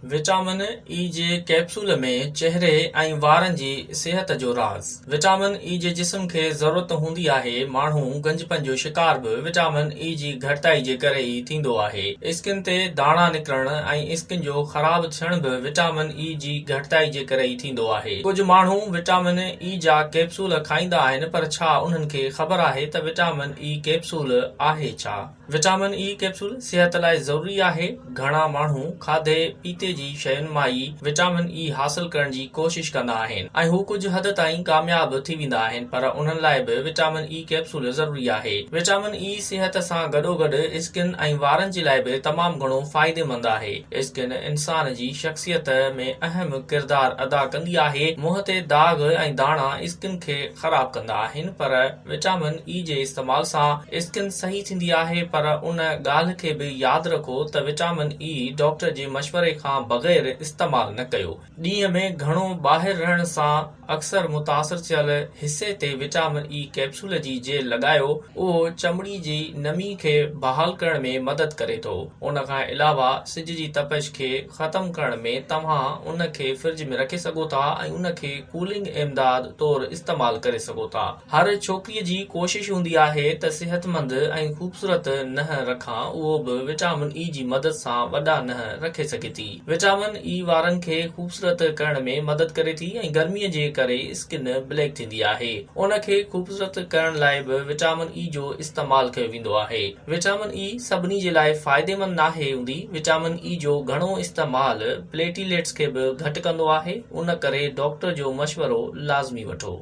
Vitamin اي جي capsule ۾ چهري ۽ وارن جي صحت جو راز. وٽامن اي جي جسم کي ضرورت هوندي آهي، ماڻهو گنجپن جو شڪار به وٽامن اي جي گهٽتائي جي ڪري ئي ٿيندو آهي. اسڪن تي داڻا نڪرڻ ۽ اسڪن جو خراب ٿيڻ به وٽامن اي جي گهٽتائي جي ڪري ئي ٿيندو آهي. ڪجهه ماڻهو وٽامن اي جا ڪيپسول کائيندا آهن پر ڇا انهن کي خبر آهي ته وٽامن اي ڪيپسول آهي ڇا؟ وٽامن اي ڪيپسول صحت لاء ضروري آهي، گهڻا ماڻهو کاڌي پيتي جي شين مان ئي وٽامن اي حاصل ڪرڻ جي ڪوشش ڪندا آهن ۽ هو ڪجهه حد تائين ڪامياب ٿي ويندا آهن پر انهن لاء به وٽامن اي ڪيپسول ضروري آهي. وٽامن اي صحت سان گڏوگڏ اسڪن ۽ وارن جي لاء به تمام گهڻو فائديمند آهي. اسڪن انسان جي شخصيت ۾ اهم ڪردار ادا ڪندي آهي، منهن تي داغ ۽ داڻا اسڪن کي خراب ڪندا آهن پر وٽامن اي جي استعمال سان اسڪن صحيح ٿيندي آهي پر ان ڳالهه کي به ياد رکو ته وٽامن اي ڊاڪٽر جي مشوري کان بغير استعمال نه ڪيو. ڏينهن ۾ گهڻو ٻاهر رهڻ سان اڪثر متاثر ٿيل حصي تي وٽامن اي ڪيپسول جي جيل لڳايو اهو چمڙي جي نمي کي بحال ڪرڻ ۾ مدد ڪري ٿو. ان کان علاوه سج جي تپش کي ختم ڪرڻ ۾ توهان ان کي فرج ۾ رکي سگهو ٿا ۽ ان کي ڪولنگ امداد طور استعمال ڪري سگهو ٿا. هر ڇوڪريء جي ڪوشش هوندي آهي ته صحتمند ۽ خوبصورت ننهن رکان اهو به وٽامن اي جي مدد سان وڏا ننهن رکي سگهي ٿي. وٽامن اي وارن کي خوبصورت ڪرڻ ۾ مدد ڪري ٿي ۽ گرميء جي ڪري اسڪن بليڪ ٿيندي آهي ان کي خوبصورت ڪرڻ لاء به وٽامن اي جو استعمال ڪيو ويندو آهي. وٽامن اي سڀني جي لاء فائديمند ناهي هوندي، وٽامن اي جو گهڻو استعمال پليٽيليٽس کي به گهٽ ڪندو آهي، ان ڪري ڊاڪٽر جو مشورو لازمي وٺو.